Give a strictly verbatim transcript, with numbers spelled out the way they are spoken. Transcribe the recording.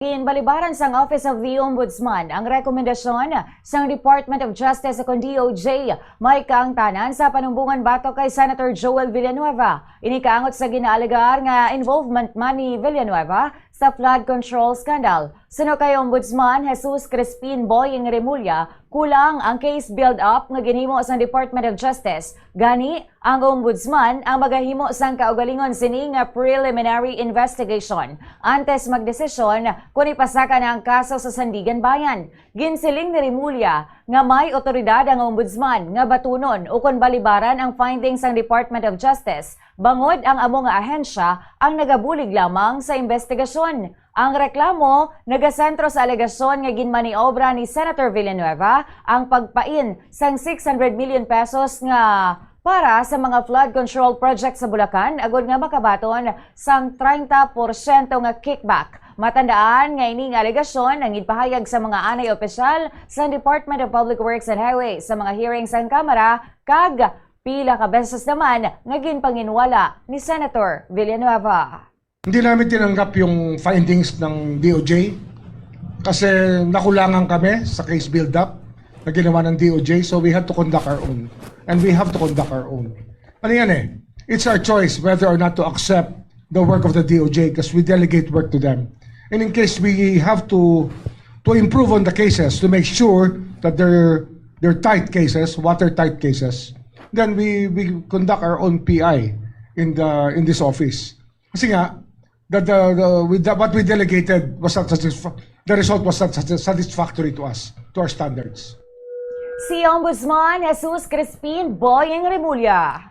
Ginbalibaran sang Office of the Ombudsman ang rekomendasyon sang Department of Justice ukon D O J may kaangtanan sa panumbongan batok kay Senator Joel Villanueva. Ini kaangot sa ginaalegar nga involvement man ni Villanueva sa flood control scandal. Suno kay Ombudsman Jesus Crispin Boying Remulla, kulang ang case build-up nga ginhimo sang Department of Justice. Gani, ang Ombudsman ang magahimo sang kaugalingon sini nga preliminary investigation antes magdesisyon kon ipasaka na ang kaso sa Sandiganbayan. Ginsiling ni Remulla nga may otoridad ang Ombudsman nga batunon ukon balibaran ang findings sang Department of Justice, bangod ang amo nga ahensya ang nagabulig lamang sa investigasyon. Ang reklamo nagasentro sa alegasyon nga ginmaniobra ni Senator Villanueva ang pagpain sang six hundred million pesos nga para sa mga flood control project sa Bulacan, agod nga makabaton sang treinta porsyento nga kickback. Matandaan nga ini nga alegasyon ang ginpahayag sa mga anay opisyal sa Department of Public Works and Highways sa mga hearing sang Kamara, kag pila ka beses naman nga ginpanginwala ni Senator Villanueva. Hindi namin tinanggap yung findings ng D O J kasi nakulangan kami sa case build-up na ginawa ng D O J, so we had to conduct our own. And we have to conduct our own. Ano yan eh? It's our choice whether or not to accept the work of the D O J because we delegate work to them. And in case we have to to improve on the cases to make sure that they're they're tight cases, watertight cases, then we we conduct our own P I in the in this office. Kasi nga, the, the, the, with the, what we delegated was not satisfa- the result was not satis- satisfactory to us, to our standards. Si Ombudsman Jesus Crispin Boying Remulla.